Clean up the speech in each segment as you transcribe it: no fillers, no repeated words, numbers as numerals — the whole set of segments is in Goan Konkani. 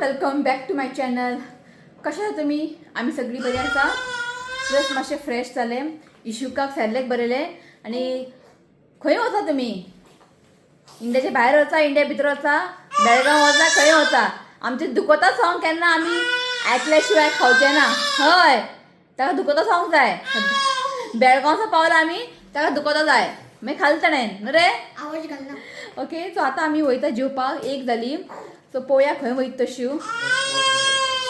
Welcome back to my channel. कशें आसा तुमी? आमी सगळीं बरी आसा. जस्ट मातशें फ्रेश जालें. इशुकाक सेरलेक बरयलें. आनी खंय वचा तुमी? इंडियाच्या भायर वचा, इंडिया भितर वचा, बेळगांव वचा, खंय वचा, आमचें दुखता सॉंग केन्ना आमी आयकल्या शिवाय खावचें ना. हय, ताका दुखता सॉंग जाय. बेळगांवचो पावला आमी, ताका दुखता जाय, मागीर खाल ताणें न्हू रे. आवाज घालना. ओके, सो आतां आमी वयता जेवपाक. एक जाली, सो पळोवया खंय वयता तो. शिव,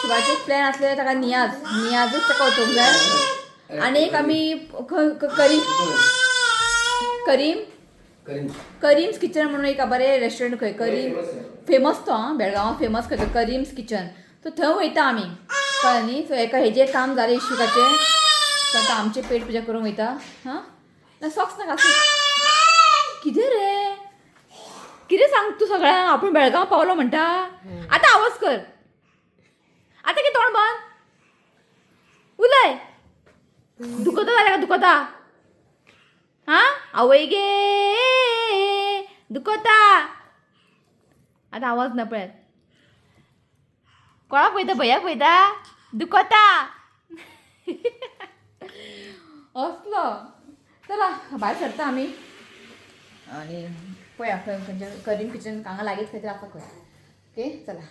शिवाचे प्लॅन आसले ताका नियाज, नियाजूच ताका वचूंक जाय. आनी एक आमी करीम करीम करीम्स किचन म्हणून एक बरें रेस्टॉरंट खंय, करीम फेमस तो. आं, बेळगांवां फेमस खंय तो करीम्स किचन. सो थंय वयता आमी, कळ्ळें न्ही? सो एका हेजें काम जालें इशुकाचें. सो आतां आमचें पेट पुजा करूंक वयता. हां, ना, सॉक्स नाका. कितें रे, कितें सांग तूं सगळ्यांक? आपूण बेळगांव पावलो म्हणटा. आतां आवाज कर. आतां कितें तोंड बंद? उलय. दुखता जाल्यार दुखता. हां, आवय गे, दुखता. आतां आवाज ना पळयात. कोणाक पळयता? भैयाक पळयता. दुखता असलो. चला, भायर सरता आमी आनी पळया खंय खंयच्या करीम किचन हांगा लागींच खंय तरी आसा खंय. ओके, चला.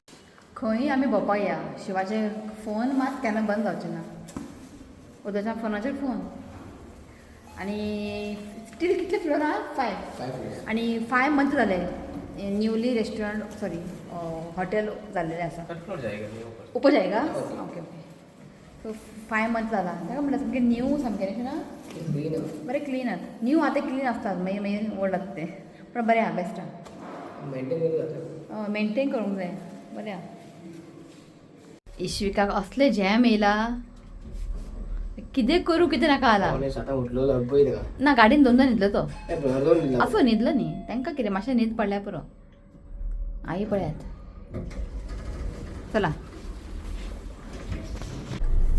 खंय आमी भोंवपाक या, शिवाचे फोन मात केन्ना बंद जावचे ना. उदयच्या फोनाचेर फोन. आनी स्टील कितले फ्लोर आहा? फायव. आनी 5 मंथ जाले न्यूली रेस्टॉरंट, सॉरी, हॉटेल जाल्लेलें आसा. ऊपर जाएगा. Okay okay. सो 5 मंथ जाला ताका म्हणल्यार सामकें न्यू, सामकें अशें ना, बरें क्लीन आसा. न्यू आतां क्लीन आसतात, मागीर मागीर ओल्ड जाता तें. पण बरें आहा, बेस्ट आहा. मेंटेन करूंक जाय. बरें आहा. इश्विकाक असले जॅम येयला, कितें करूं कितें नाका जाला. आतां उठलो पळय ताका. ना, गाडीन दोनदा न्हिदलो तो. दोन. असो न्हिदलो न्ही. तांकां कितें, मातशें न्हीद पडल्यार पुरो. आई पळयात. चला,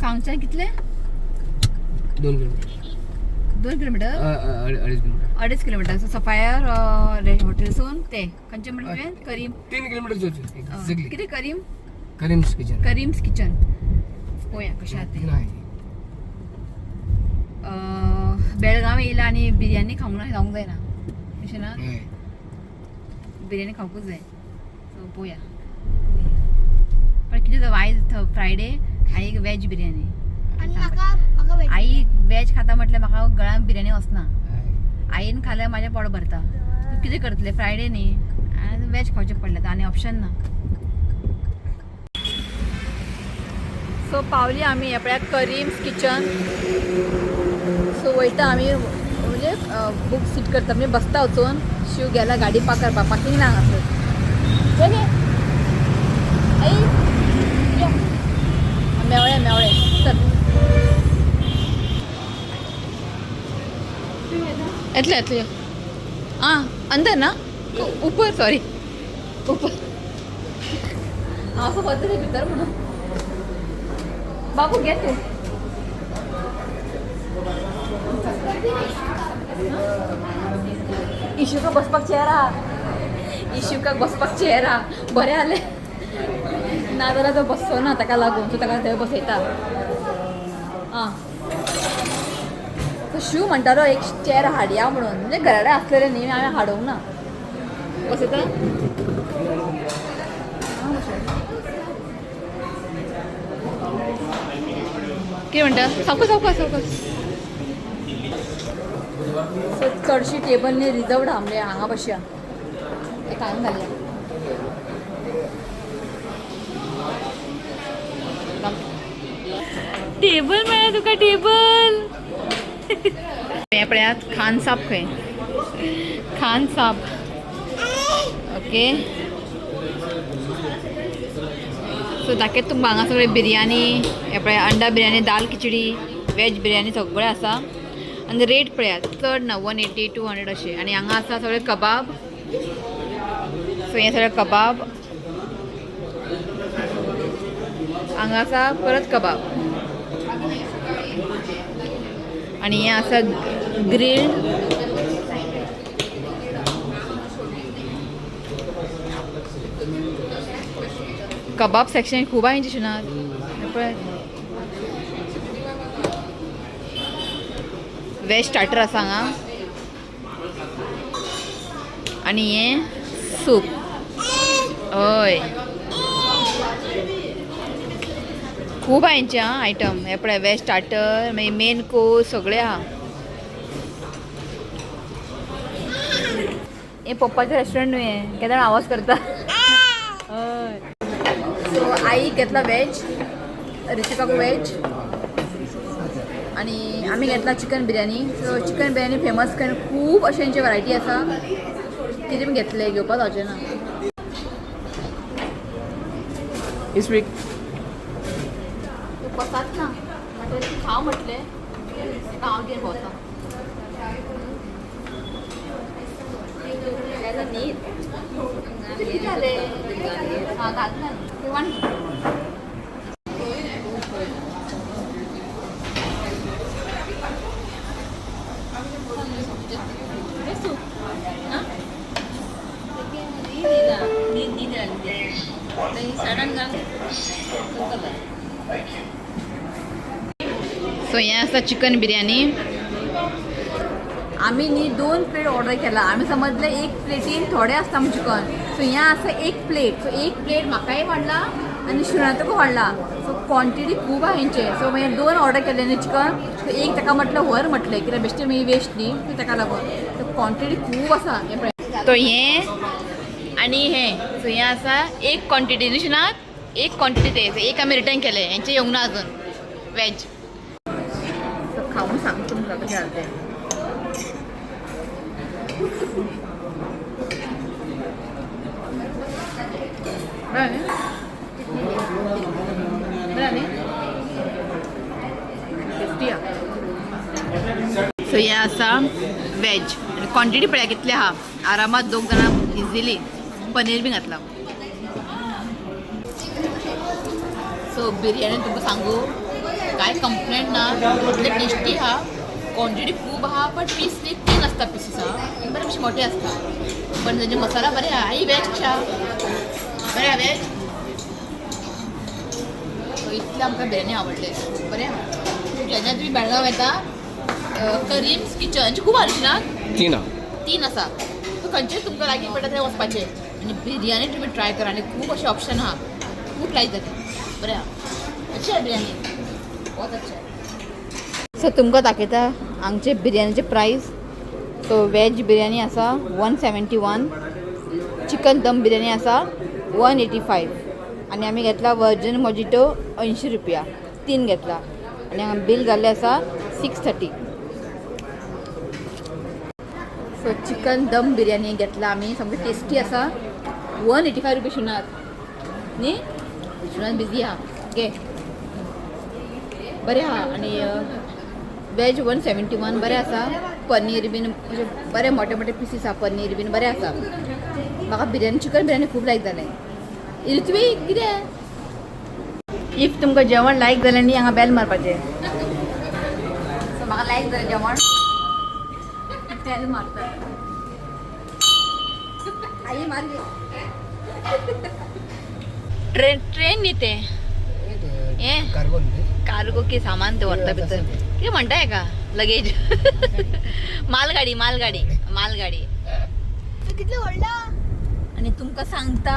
हांगच्यान कितले? 2 kilometre. 2 kilometre. 2.5 kilometre. 2.5 kilometre. So Sapphire हॉटेलसून ते खंयचे म्हणलें तुवें? करीम. 3 किलोमीटर. एक्झॅक्टली. कितें करीम? करीम्स किचन. करीम्स किचन. पळोवया कशें आहा तें. नाही. बेळगांव येयला आनी बिर्याणी खावंक ना जावंक जायना, अशें ना? बिर्याणी खावंकूच जाय. सो पळोवया. पण कितें जाता, आयज फ्रायडे, आईक वेज बिर्याणी. आणि म्हाका म्हाका veg. आई वेज खाता म्हटल्यार म्हाका गळ्यान बिर्याणी वचना. आईन खाल्यार म्हाजें पोट भरता. तूं कितें करतलें? फ्रायडे न्ही, आनी वेज खावचें पडलें, आनी ऑप्शन ना. सो पावली आमी हे पळया, करीम्स किचन. सो वयता आमी, म्हणजे बूक सीट करता, म्हणजे बसता वचून. शिव गेला गाडी पार्क करपाक. पार्किंग ना हांगासर. चल ये. आई यो. मेवळे मेवळे, चल. येतले येतले. आं, अंदर ना, ऊपर, सॉरी, ऊपर. हांव असो वता रे भितर म्हणून. बाबू, घे तूं. इशुका बसपाक चेअर आहा. इशुकाक बसपाक चेअर आहा, बरें जालें. नाजाल्यार तो बसचो ना ताका लागून. सो ताका थंय बसयता. आं, सो शिव म्हणटालो एक चेअर हाडया म्हणून. म्हणजे घरा कडेन आसलेलें न्ही, हांवें हाडूंक ना. बसयता. आं, बसय. कितें म्हणटा? सावकाश सावकाश सावकाश. सो चडशी टेबल न्ही रिजर्वड आहा, म्हणजे हांगा बसया. एक हांगा घालया. टेबल मेळ्ळें तुका, टेबल. हें पळयात, खान साप खंय, खान साप. ओके, सो दाखयत तुमकां हांगा सगळे बिर्याणी. हें पळय, अंडा बिर्याणी, दाल खिचडी, वेज बिर्याणी सगळें आसा. आनी रेट पळयात, चड ना, 180, 200 अशें. आनी हांगा आसा सगळे कबाब. सो हे सगळे कबाब हांगा आसा, परत कबाब. आनी हें आसा ग्रिल्ड. कबाब सेक्शन खूब आहा हेंचे शिनात पळय. वेज स्टार्टर आसा हांगा आनी हें सूप. हय, खूब आहा हेंचे आं आयटम. हे पळय, वेज स्टार्टर, मागीर मेन कोर्स सगळें आहा. हे पप्पाचें रेस्टॉरंट न्हू हें, केन्ना आवाज करता. हय, सो आई घेतला वेज, ऋतिकाक वेज आणि आमी घेतला chicken biryani. So chicken biryani famous कारण खूब अशे हेंचे व्हरायटी आसा. कितें बी घेतले घेवपाक जावचें ना. इस वीक. बसात ना म्हटलें, खाव म्हटलें, हांव घेवन भोंवता. न्हीद कितें जालें? हां, घाल ना. सो हें आसा चिकन बिरयानी. आमी न्ही दोन प्लेट ऑर्डर केला. आमी समजले एक प्लेटीन थोडे आसता म्हूण चिकन. सो हें आसा एक प्लेट. सो एक प्लेट म्हाकाय वाडला आनी शिणातकूय वाडला. सो क्वॉन्टिटी खूब आहा हेंचे. सो मागीर दोन ऑर्डर केले न्ही चिकन. सो एक ताका म्हटलें व्हर म्हटलें, कित्याक बेश्टें मागीर वेस्ट न्ही, सो ताका लागून. सो क्वॉन्टिटी खूब आसा. हें पळय, तो हें आनी हें. सो हें आसा एक क्वॉन्टिटी न्ही शिनात, एक क्वॉन्टिटी तें. सो एक आमी रिटर्न केलें, हेंचें येवंक ना अजून वेज. सो खावन सांगता तुमकां कशें जालें तें. बरें न्ही? बरें न्ही? टेस्टी आहा. सो हें आसा वेज आनी क्वॉन्टिटी पळया कितली आहा. आरामात दोग जाणां इजिली. पनीर बी घातला. सो बिरयानी तुमकां सांगू, कांय कंप्लेंट ना, इतले टेस्टी आहा. क्वॉन्टिटी खूब आहा, बट पीस न्ही तीन आसता पिसीस आहा, बरे मातशे मोठे आसता, पण तेजे मसाला बरे आहा. आई, वेज कशें आहा? बरें आहा वेज. सो इतलें आमकां बिरयानी आवडले, बरें आहा. जेन्ना तुमी बेळगांव येता, करीम्स किचन खूब आहा ना. तीन आहा. तीन आसा. सो खंयचें तुमकां लागीं पडटा थंय वचपाचें आनी बिरयानी तुमी ट्राय करा. आनी खूब अशे ऑप्शन आहा, खूब लायक जाता. बरें आहा, अच्छी आहे बिरयानी, बहुत अच्छा आहे. सो तुमकां दाखयता हांगचे बिरयानीचे प्रायस. सो वेज बिरयानी आसा 171, चिकन दम बिरयानी आसा 185 आनी आमी घेतला वर्जन मोजिटो 80 रुपया, तीन घेतला आनी हांगा बील जाल्लें आसा 630. सो चिकन दम बिरयानी घेतला आमी, सामकी टेस्टी आसा. 185 रुपया शिनात न्ही. शिनात बिजी आहा घे. बरें आहा. आनी वेज 171, बरें आसा. पनीर बीन अशें बरे मोठे मोठे पिसीस आहा. पनीर बीन बरें आसा. म्हाका बिरयानी, चिकन बिरयानी खूब लायक जालें. ऋत्वीक कितें, if तुमकां जेवण लायक जालें न्ही, हांगा बेल मारपाचें. सो म्हाका लायक जालें जेवण, बेल मारता. आई मारली. ट्रेन, ट्रेन न्ही तें हें. कार्गो न्ही. कार्गो की सामान दवरता भितर. कितें म्हणटा हेका, लगेज, मालगाडी, मालगाडी, मालगाडी. कितलें व्हडला. आनी तुमकां सांगता,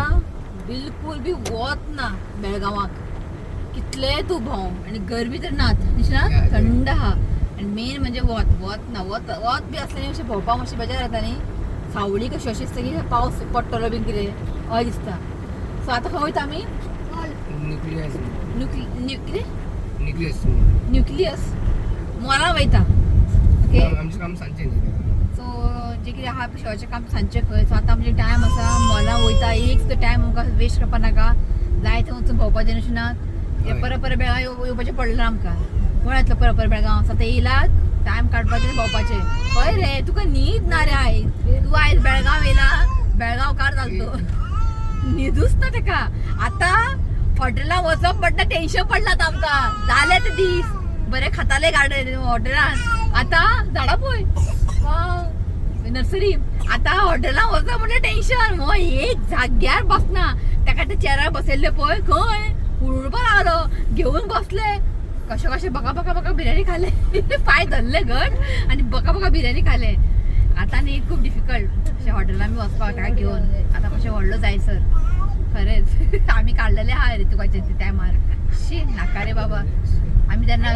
बिलकुल बी वत ना बेळगांवाक. कितलें तूं भोंव, आनी गरमी तर नात ना, थंड आहा. आनी मेन म्हणजे वत, वत ना. वत, वत बी आसलें न्ही, अशें भोंवपाक मातशें बेजार जाता न्ही. सावळी कशी अशी दिसता की पावस पडटलो बीन कितें अशें दिसता. सो आतां खंय वयता आमी? न्युक्लियस. कितें? न्युक्लियस. न्युक्लियस मॉला वयता. ओके. आमचें काम सांजचें न्ही. सो जे कितें आहा शिवाचें काम सांजचें खंय. सो आतां आमचें टायम आसा, मॉला वयता. एक सुद्दां टायम आमकां वेस्ट करपा नाका. जाय थंय वचून भोंवपाचें न्हू ना. हय. परत परत बेळगांव येवपाचें पडलें ना आमकां. कोण येतलो परत परत बेळगांव? सो आतां येयला, टायम काडपाचें आनी भोंवपाचें. हय रे, तुका न्हीद ना रे आयज. तूं आयज बेळगांव येयला, बेळगांवकार जालो तूं. न्हिदूच ना तेका. आतां हॉटेलान वचप पडटा, टेन्शन पडलां आतां आमकां. जाले ते दीस बरे खाताले गार्डन हॉटेलान. आतां झाडां पळय, नर्सरी. आतां हॉटेलान वचप म्हणल्यार टेन्शन. हो एक जाग्यार बसना. ताका ते चेरार बसयल्ले पळय खंय उडपा लागलो घेवन बसले कशें कशें बका बका बका बिर्याणी खाले. पांय धरले घट आनी बका बका बिर्याणी खाले. आतां न्ही खूब डिफिकल्ट अशें हॉटेलान बी वचपाक ताका घेवन. आतां मातशें व्हडलो जाय सर खरेंच. आमी काडलेले आहा ऋतुकाचे ते टायमार. शी नाका रे बाबा. आमी तेन्ना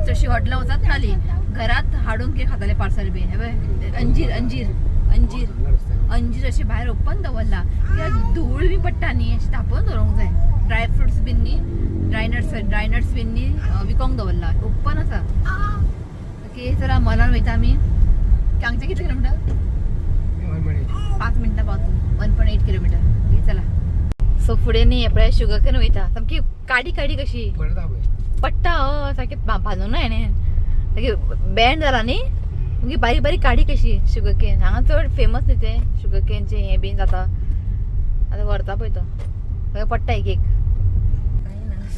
तशी हॉटेलां वचत नाली, घरात हाडून कितें खाताले पार्सल बीन. हे पळय अंजीर अंजीर अंजीर अंजीर अशें भायर ओपन दवरला कित्याक धूळ बी पडटा न्ही, अशें तापोवन दवरूंक जाय. ड्राय फ्रुट्स बीन न्ही, ड्राय नट्स बीन न्ही विकोंक दवरला, ओपन आसा. ओके चला मॉलान वयता आमी. हांगचे कितले किलोमिटर? 5 मिनटां पावता. 1.8 किलोमिटर. ओके चला. सो फुडें न्ही पळय शुगर can वयता, सामकी काडी काडी कशी पडटा. हय सारकें बांदूंक ना हेणें, सारकें बँड जाला न्ही, मागीर बारीक बारीक काडी कशी. शुगर can हांगा चड फेमस न्ही तें शुगर कॅनचें हें बीन जाता. आतां व्हरता पळय तो सगळें पडटा एक एक.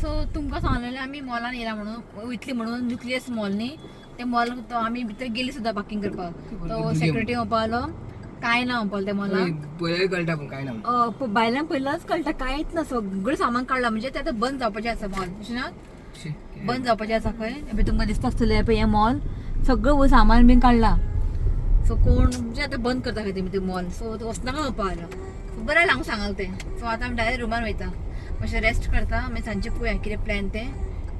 सो तुमकां सांगलेलें आमी मॉलान येयला म्हणून, वयतली म्हणून, न्युक्लियस मॉल न्ही, ते मॉल तो आमी भितर गेली सुद्दां पार्किंग करपाक. तो सेक्युरिटी म्हणपाक कांय ना म्हणपाक त्या मॉलान. पयलीं कळटा पूण काय ना. भायल्यान पयल्याच कळटा कांयच ना, सगळें सामान काडलां. म्हणजे ते आतां बंद जावपाचें आसा मॉल, अशें ना? बंद जावपाचें आसा खंय. पळय तुमकां दिसता आसतलें पळय हें मॉल सगळें सामान बीन काडलां. सो कोण म्हणजे आतां बंद करता खंय तेमी ते मॉल. सो वचनाका म्हणपा लागलो, बरें लागून सांगल तें. सो आतां आमी डायरेक्ट रुमान वयता, मातशें रेस्ट करता, मागीर सांजचें पळोवया कितें प्लॅन तें.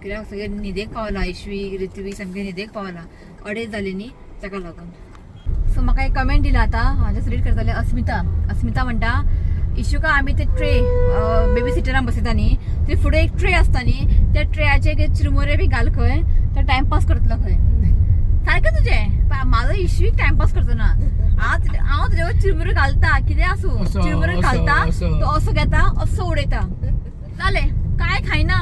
कित्याक सगळें न्हिदेक पावलां, इशवी ऋत्वी सामकें न्हिदेक पावलां, 2.5 जालीं न्ही ताका लागून. सो म्हाका एक कमेंट दिला आतां, हांव जस्ट रीड करतालें. अस्मिता, अस्मिता म्हणटा, इशुका आमी ते ट्रे बेबी सिटरान बसयता न्ही, ते फुडें एक ट्रे आसता न्ही, त्या ट्रेयाचे चिरमुरे बी घाल खंय, तो टायमपास करतलो खंय. सारकें तुजें, म्हाजो इशूक टायमपास करचो ना. हांव तुजे चिरमुरे घालता, कितें आसूं, चिरमुरे घालता, तो असो घेता, असो उडयता, जालें, काय खायना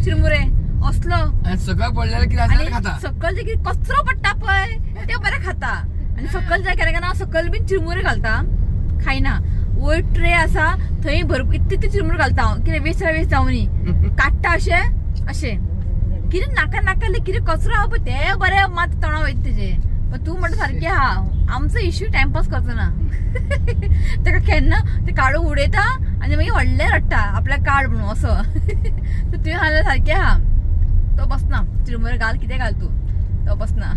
चिरमुरे असलो. सगळं पडलेलं कितें आसा खाता. सकल जे कितें कचरो पडटा पळय ते बरें खाता, आनी सकल जाय केन्ना केन्ना सकल बीन चिरमुरे घालता, खायना. वयर ट्रे आसा थंय भरपूर इतले इतले चिरमुरे घालता हांव, कितें वेस्ट वेस्ट जावं न्ही. काडटा अशें अशें कितें नाका नाका कितें कचरो आहा पळय ते बरें मात तोंडा वयता तेजें. पण तूं म्हणटा सारकें आहा, आमचो इश्यू टायमपास करचो ना. ताका केन्ना ते काडून उडयता आनी मागीर व्हडलें रडटा आपल्याक काड म्हणून असो. तुवें सांगलें सारकें आहा, तो बसना चिरमुरे घाल कितें घाल तूं, तो बसना.